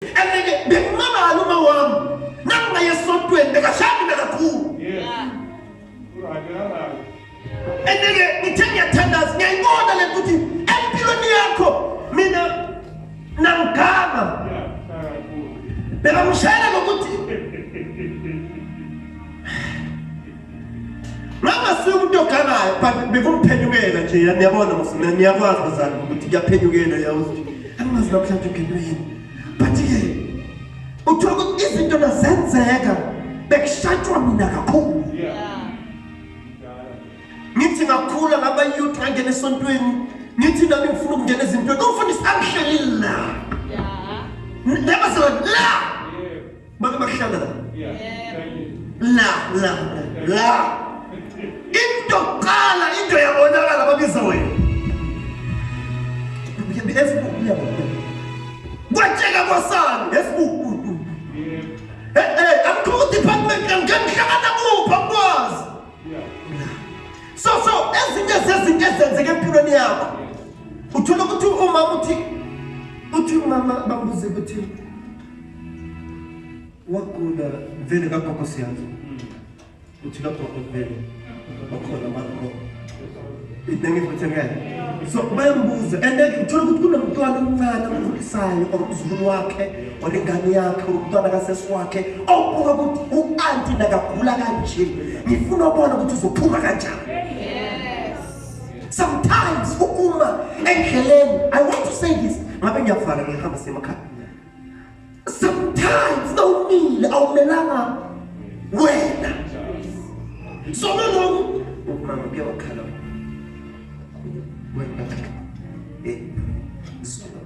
And bekumangala uma wami nangingaye esontweni bekashaya mina kakhulu. And-ke ngithe ngiyathandaza, ngiyayibona le ukuthi empilweni yakho mina nangigama bekamshayela ngokuthi ngangasuye umuntu ogangayo, but bekumphenyukela nje. Niyabona, niyakwazi bazali ukuthi kuyaphenyukela, yazi angazi namhlanje ungenwe yini, but-ke uthola ukuthi izinto nazenzeka bekushatshwa mina kakhulu. Ngithi ngakhula ngaba youth, ngangena esontweni, ngithi nami ngifuna ukungena ezintweni, umfundisi angihleli la ndabazalwane la bake bahlala la la la la into qala into yabonakala babiza wena kwatsheka kwasani esibuku angikho department ngihlangana kuphi angikwazi. So ezinye zezinto ezenzeka empilweni yakho, uthola ukuthi umama uthi umama bambuze ukuthi wagula vele kagogo, siyazi uthi kagogo vele bakhona abantu ngeke. So bayambuza and then uthola ukuthi kunomntwana omncane omkhulisayo or umzukulu wakhe or ingane yakhe or umntwana kasesi wakhe obuka ukuthi u-anti nakagula kanje, ngifuna ubona ukuthi uzophuma kanjani. Sometimes ukuma endleleni, I want to say this, ngabe ngiyavala, ngihamba semakhaya. Sometimes nawumile awumelanga wena, so noloku umama kuye wakhala wena izolo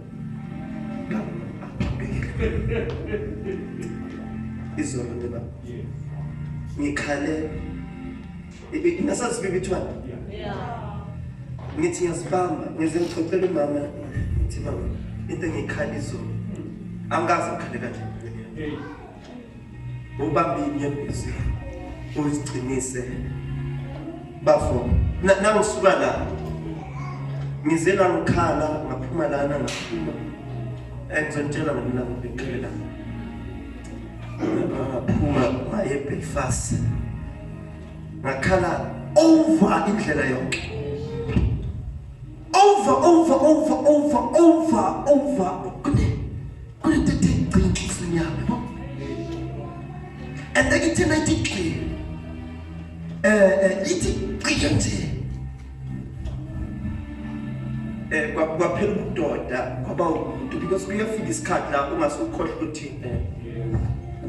izolo neba ngikhale ingasazi bibithwana. Ngithi ngiyazibamba, ngize ngixoxele umama, ngithi mama, into engiyikhala izolo angikaze ngikhale kanje. Ubambe inyembezi uziqinise bafo. Nangisuka la ngize la ngikhala, ngaphuma lana, ngaphuma, ngizonitshela ngomlando bengikhale la, ngaphuma ngaye eBelfast, ngakhala over indlela yonke, over over over over over over. Kunento ethi gci enhliziyweni yami, yabo, and then ithina ithi gci, ithi gci nje, kwaphela ubudoda kwaba umuntu, because kuyafika isikhathi la ungasukhohlwa ukuthi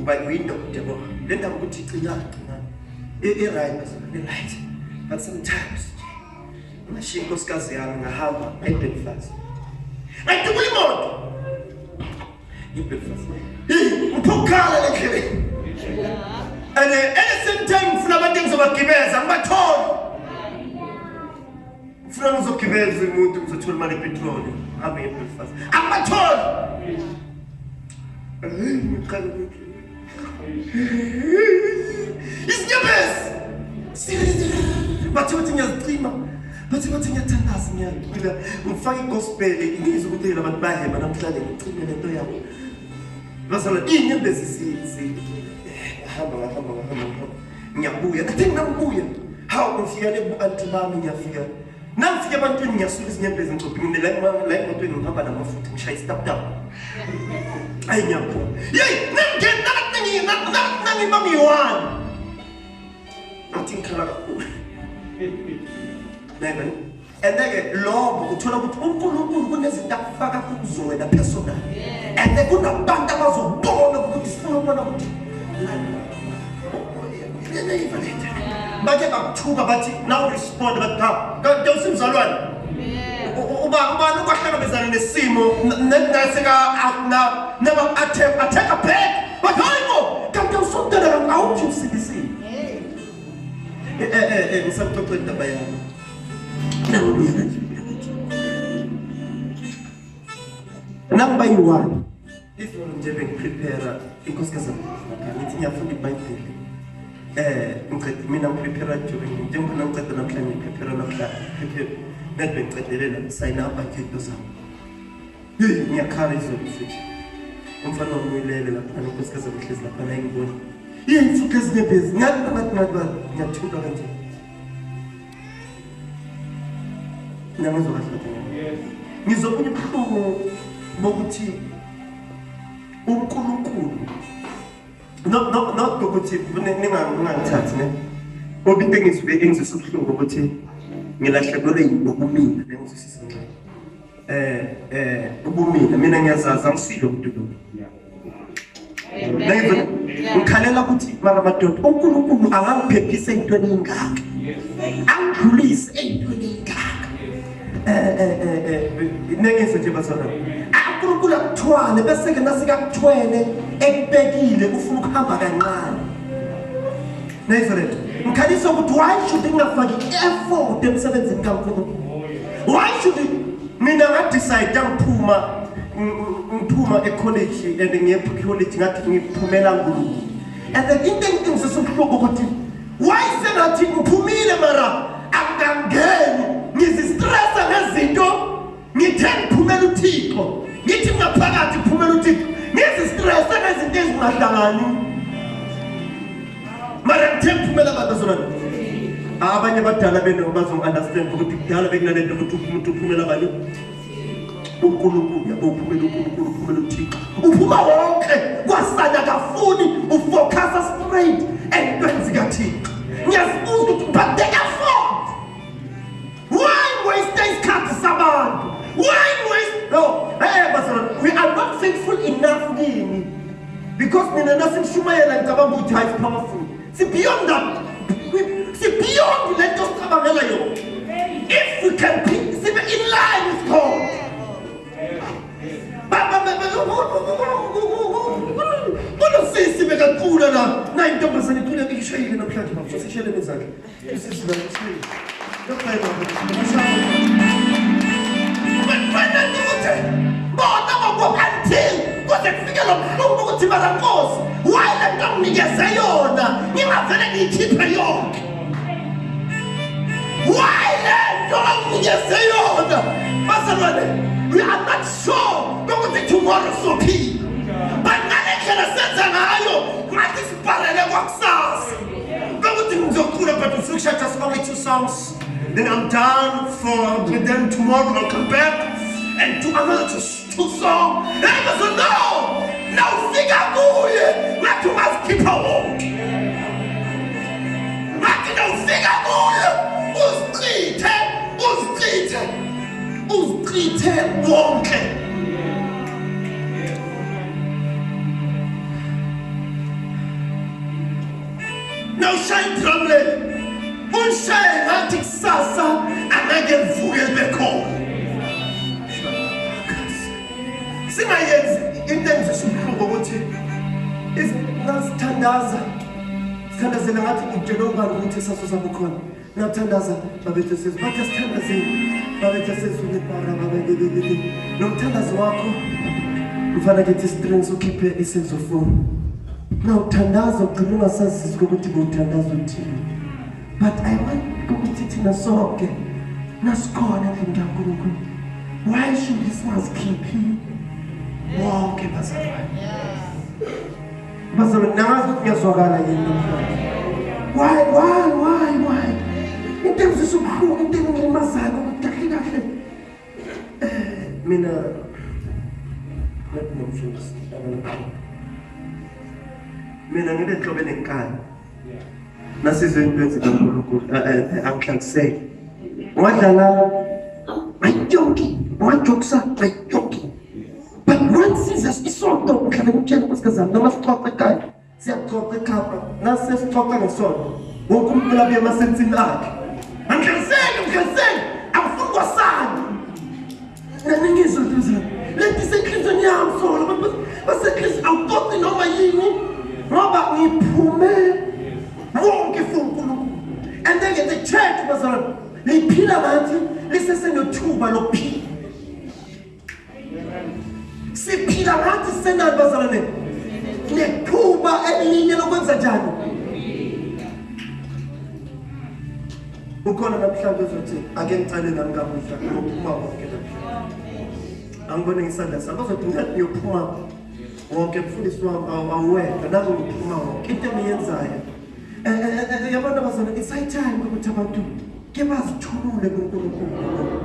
uba uyindoda, yabo. Le ndaba ukuthi gcina gcina i-right, i-right, but sometimes ngashiya inkosikazi yami, ngahamba eBelfast, ngayidubula imoto iBelfast, ngiphukhala le ndleleni, and at the same time ngifuna abantu engizobagibeza, ngibathole, ngifuna ngizogibeza umuntu, ngizothola imali epetroli, ngihambe ngeBelfast, angibatholi. Ngiqala izinyembezi, bathi ngiyazicima, bathi ngiyathandaza, ngiyacula, ngifaka igospel, ngizwe ukuthi abantu bahema namhlanje, ngicime lento yabo bazala iy'nyembezi. Ngahamba ngahamba ngahamba ngahamba, ngiyabuya, athi ngibuya, hawu, ngifika le ku-anti bami, ngiyafika, nangifika ebantwini ngiyasuka izinyembezi, ngicophe ngine la la emotweni, ngihamba namafutha, ngishaya isitaputap, ayi ngiyaphuma, yeyi, nangingena nangibangiyi-one, ngathi ngikhala kakhulu. Amen. And then-ke lobo uthola ukuthi uNkulunkulu kunezinto akufaka kuzo wena personal, and then kunabantu abazobona ukuthi sifuna ukubona ukuthi bake bakuthuka, bathi now respond, bathi cha, kanti usimzalwane uba ubani ukwahlangabezana nesimo naseka naba attack attack back, but hayi bo, kanti usumntana awuthi usindisile. Ngisakuxoxa indaba yami. Nangibuya kanje, nangiba yi-one izolo nje bengiprepare inkosikazi ngithi ngiyafunda iBhayibheli, ngicede mina ngiprepare during njengoba ngiceda namhlanje, ngiprepare namhlanje, prepare ngathi bengicedelela ngisayina up nje into zami. Hey, ngiyakhala izolo futhi. Umfana wamuyilele laphana unkosikazi abuhlezi laphana engibona. Iy'nsuku ezinyembezi ngathi ngiyathuka kanje. Niyangizwa kahle kodwa? Ngizobona ubuhlungu bokuthi uNkulunkulu not ukuthi ningangithathi ne. Ngoba into engizwe engizwisa ubuhlungu ukuthi ngilahlekelwe yibumina nengizwisisa kancane. Ubumina mina ngiyazazi angisilo umuntu lo. Ngikhalela ukuthi mara madoda uNkulunkulu angangiphephisa entweni engaka. Angidlulise entweni engaka. Nengizwe nje bazalwane. uNkulunkulu akuthwale bese ke nasikakuthwele ekubekile ufuna ukuhamba kancane. Nayizwe lento. Ngikhalisa ukuthi why should ngingafaki effort emsebenzini kaNkulunkulu? Why should mina ngadecide ngiphuma ecollege and ngiye college ngathi ngiphumela uNkulunkulu. And then into engizwisa ubuhlungu ukuthi why sengathi ngiphumile mara angangeni ngizistressa ngezinto ngithe ngiphumela uThixo ngithi ngaphakathi phumela uThixo ngizistressa ngezinto ezingahlangani mara ngithe ngiphumela abantu bazalwane. Abanye abadala beno bazo-understand ukuthi kudala bekunalento ukuthi umuntu uphumela bani uNkulunkulu yabo uphumela uNkulunkulu uphumela uThixo uphuma wonke kwasana kafuni ufocusa straight entweni zikaThixo. Ngiyazibuza ukuthi but the effort why waste isikhathi sabantu? Why waste no bazalwane we are not faithful enough kini because nina nasimshumayela ngicabanga ukuthi hayi powerful si beyond that. Si beyond lento sicabangela yona. If we can be in line with God. Kunosisi bekacula la na intombazane icula ishayile namhlanje baba sishayele nezandla. Usisi la usishayile. Bona ngoku until kuze kufike lo mhlungu ukuthi mara Nkosi why le nto nginikeze yona ngingavele ngiyikhiphe yonke. Why le nto nginikeze yona? Bazalwane, we are not sure ukuthi tomorrow sophila. But ngale ndlela senza ngayo ngathi sibhalele kwakusasa. Ukuthi ngizocula but usukusha just only 2 songs. Then I'm done for then tomorrow I'll come back and do another 2 songs. And I said, no! Now fika kuye ngathi ungazikhipha wonke. Ngathi nawufika kuye uzichithe uzichithe uzichithe wonke. Now shine drum leli unishaye ngathi kusasa angeke livuke libe khona. Singayenzi into engizwisa ubuhlungu ukuthi nasithandaza sithandazela ngathi utshele ubani ukuthi isaso sabo khona. Nathandaza babethu sezulu bathi sithandazeni babethu sezulu bara babebebebe nomthandazo wakho mfana kethi strings ukhiphe isenzophone. Nawuthandaza ugcina ungasazizwa ukuthi bowuthandaza uthini. But I want ukuthi thina sonke nasikhona endlini kaNkulunkulu. Why should singazikhiphi wonke bazalwane? Bazalwane nangazi ukuthi ngiyazwakala yini namhlanje. Why? Into engizwisa ubuhlungu into engilimazayo ukuthi kahle kahle mina nomfundisi mina nginenhlobo enenkani. Nasizwe into zikaNkulunkulu angihlaliseki. Wadlala ayonke, wajoksa ayonke. But once sizes isonto ngihlale ngitshela unkosikazi noma sixoxe ekhaya siyaxoxa ekhaya nase sixoxa ngesonto wonke umuntu labe emasensini akhe. Angihlaliseki angifuni kwasani. Ningizwe nje leti senhlizweni yami sona basenhlizweni awuxoxi noma yini ngoba ngiphume wonke for uNkulunkulu. And then the church bazalwane liphila ngathi lisesenethuba lokuphila. Siphila ngathi senalo bazalwane nethuba elinye lokwenza njani. Ukhona namhlanje ozothi ake ngicale nami kamuhla ngiyophuma wonke namhlanje. Angibone ngisandla sami bazothi ngathi ngiyophuma Wonke mfundisi wami awuwedwa nami ngiphuma wonke into engiyenzayo. Yabona bazalwane, it's high time ukuthi abantu ke bazithulule kuNkulunkulu.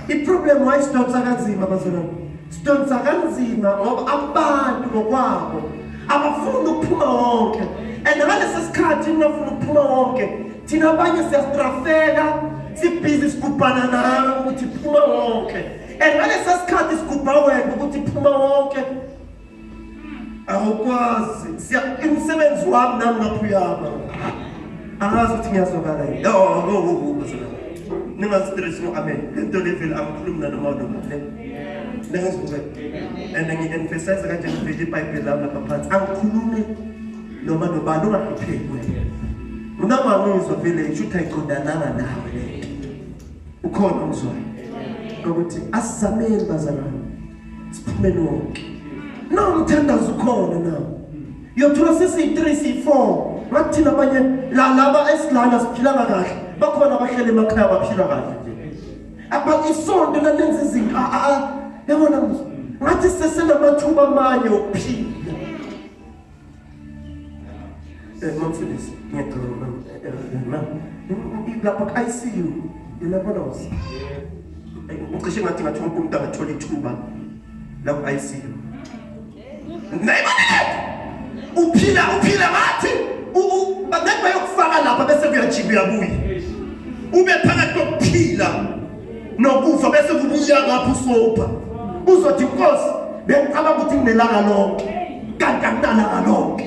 I-problem why sidonsa kanzima bazalwane? Sidonsa kanzima ngoba abantu ngokwabo abafuni ukuphuma wonke. And ngalesi sikhathi ningafuni ukuphuma wonke, thina abanye siyastrafeka, sibhizi sigubhana nawe ukuthi phuma wonke. And ngalesi sikhathi sigubha wena ukuthi phuma wonke, awukwazi. Umsebenzi wami nami ngapha uyama. Angazi ukuthi ngiyazwakala yini. Oh, ningastress ngo amen. Lento level angikhulumi nanoma noma ne. Ningazwe. And ngi-emphasize kanje ngivele iBhayibheli lami lapha phansi. Angikhulumi noma nobani, ungahlupheki wena. Unangangizwa vele ngisho ukuthi ayiqondananga nawe lento. Ukhona ongizwayo. Ukuthi asizameni bazalwane. Siphumeni wonke. No umthandazo ukhona na. Uyothola sesiyi-3 siyi-4 ngathi thina abanye la laba esilana siphilanga kahle, bakhona abahleli emakhaya baphila kahle nje. Aba isonto lalenza izinto yabona ngathi sesenamathuba amanye okuphila. Mamfundisi ngiyacela ma'am, lapha ku-ICU yilabona usi ucishe ngathi wonke umuntu angathola ithuba la ku-ICU. Nayibona uphila uphila ngathi ngeke bayokufaka lapha bese kuyajika uyabuya. Ube phakathi kokuphila nokufa bese kubuya ngapha usopha. Uzothi Nkosi bengicabanga ukuthi nginelanga lonke kanti anginalanga lonke.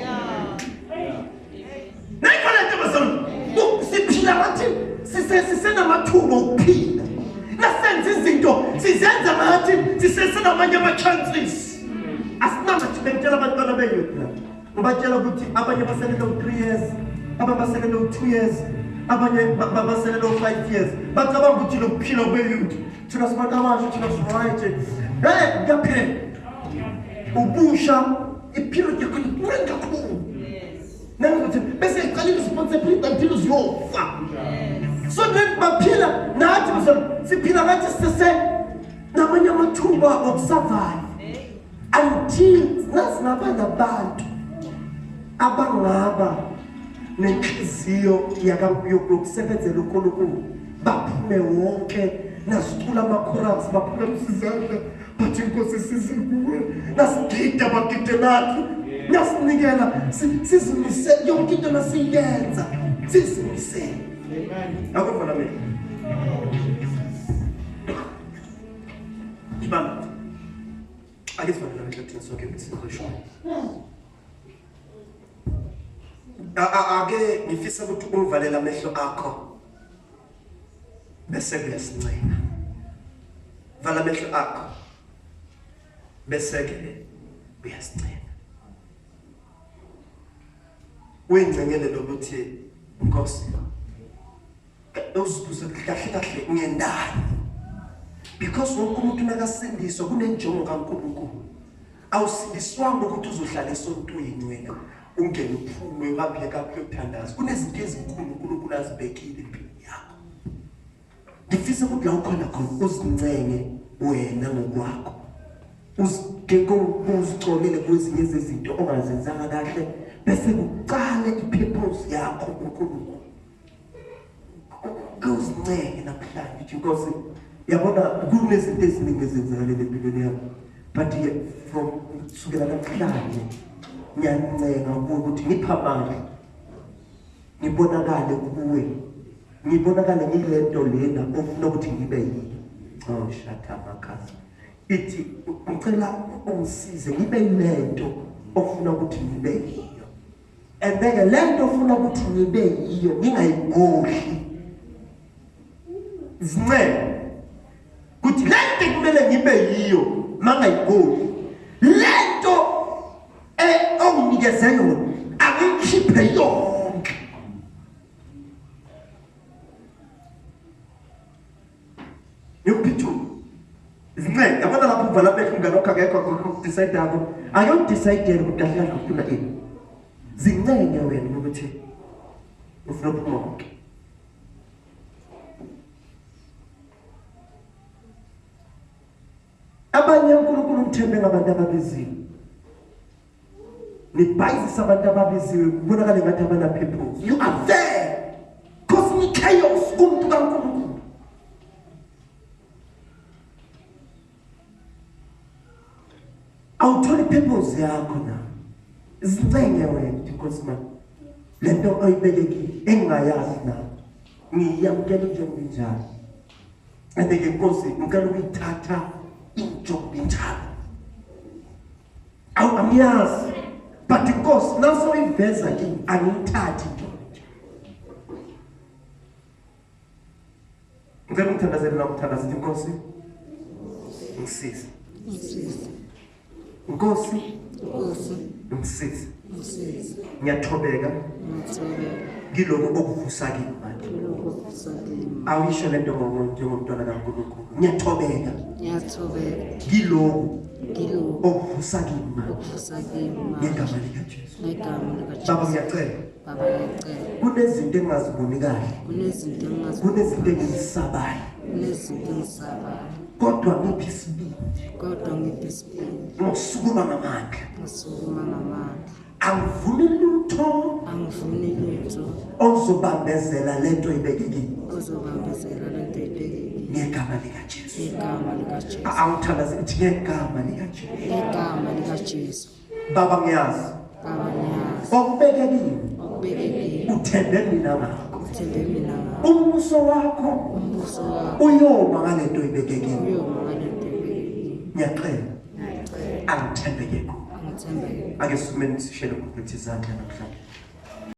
Nayikho lento bazalwane, siphila ngathi sisenamathuba okuphila. Nasenza izinto sizenza ngathi sisesenamanye ama-chances. Asinamathi bengitshela abantwana be-youth la. Ngibatshela ukuthi abanye baselele u-3 years, abanye baselele u-2 years, abanye baselele u-5 years. Bacabanga ukuthi lokuphila kwe-youth. Thina sibantu abasha, thina si-right. Hey, kuyaphela. Ubusha i-period yakho ibuhlungu kakhulu. Nangokuthi bese iqala i-responsibility until uziyofa. So then baphila nathi bazalwane, siphila ngathi sise namanye amathuba okusurvive until nasingaba nabantu abangaba nenhliziyo yokusebenzela uNkulunkulu, baphume wonke nasicula ama-chorus, baphume izandla bathi Nkosi size kuwe, nasigida bagide nathi, nasinikela sizimisele yonke into nasiyenza sizimisele. Akuva nami ibamba ake sivale namehlo thina sonke sizosho. Ake ngifisa ukuthi ungivalele amehlo akho bese kuyasincenga. Vala amehlo akho bese ke uyasincenga. Uyingcengele lokuthi Nkosi uzibuze kahle kahle ngendani, because wonke umuntu nakasindiswa kunenjongo kaNkulunkulu. Awusindiswanga ukuthi uzohlala esontweni wena ungene uphume uhambe kakho uyothandaza. Kunezinto ezinkulu uNkulunkulu azibekile empilweni yakho. Ngifisa ukuthi la ukhona khona uzincenge wena ngokwakho, uzicolele kwezinye zezinto ongazenzanga kahle, bese kuqale i-purpose yakho uNkulunkulu. Uzincenge namhlanje uthi Nkosi, yabona kunezinto eziningi ezenzakalele empilweni yami, but from kusukela namhlanje ngiyancenga kuwe ukuthi ngipha amandla, ngibonakale kuwe, ngibonakale ngilento lena ofuna ukuthi ngibe yiyo. Oh shut up. Ithi ngicela ungisize ngibe yilento ofuna ukuthi ngibe yiyo, and then lento ofuna ukuthi ngibe yiyo ngingayigodli. Zincele kuthi lento kumele ngibe yiyo mangayigodli, lento onginikeze yona angikhiphe yonke. Ngikuphithuma zincele. Yabona lapho uvala amehlo umngane wakho akekho decide akho, ake udecide ukuthi kahle kahle ufuna ini. Zincenge wena ukuthi ufuna ukuphuma konke. Abanye uNkulunkulu umthembe ngabantu ababiziwe. Nibhayizisa abantu ababiziwe kubonakale ngathi abana purpose. You are there causing chaos kumuntu kaNkulunkulu. Awutholi purpose yakho na. Izincenge wena Nkosi mama. Lento oyibekekile engingayazi na. Ngiyamukela njengoba injalo. And ke Nkosi ngicela ukuyithatha injobo injalo. Awu angiyazi. But Nkosi nasoyiveza kimi angiyithathi injobo. Ngicela ungithandazele la umthandazo ithi Nkosi ngisize. Ngisize. Nkosi Nkosi ngisize. ngisize. Ngiyathobeka Ngithobeka kiloko okuvusa kimi manje. kulokhu okuvusa kimi. Awuyisho lento njengomntwana kaNkulunkulu. Ngiyathobeka Ngiyathobeka kiloko kilokhu okuvusa kimi manje. okuvusa kimi manje. Ngegama likaJesu. Ngegama likaJesu. Baba ngiyacela. Baba ngiyacela. Kunezinto engingaziboni kahle. Kunezinto engingazi. Kunezinto engizisabayo. Kunezinto engisabayo. Kodwa ngiphi isibindi. Kodwa ngiphi isibindi. Ngisukuma ngamandla. Ngisukuma ngamandla. Angivumi lutho. Angivumi lutho. Ozobambezela lento ibeke kimi. Ozobambezela lento ibeke kimi. Ngegama likaJesu. Ngegama likaJesu. Awuthandaze ithi ngegama likaJesu. Ngegama likaJesu. Baba ngiyazi. Baba ngiyazi. Okubeke kimi. Okubeke kimi. Uthembe mina ngakho. Uthembe mina ngakho. Umbuso wakho. Umbuso wakho. Uyoma ngalento ibeke kimi. Uyoma ngalento ibeke kimi. Ngiyacela. Ngiyacela. Angithembeke kuwe. Angithembeke. Ake sisukumeni sishele ukuthi izandla namhlanje.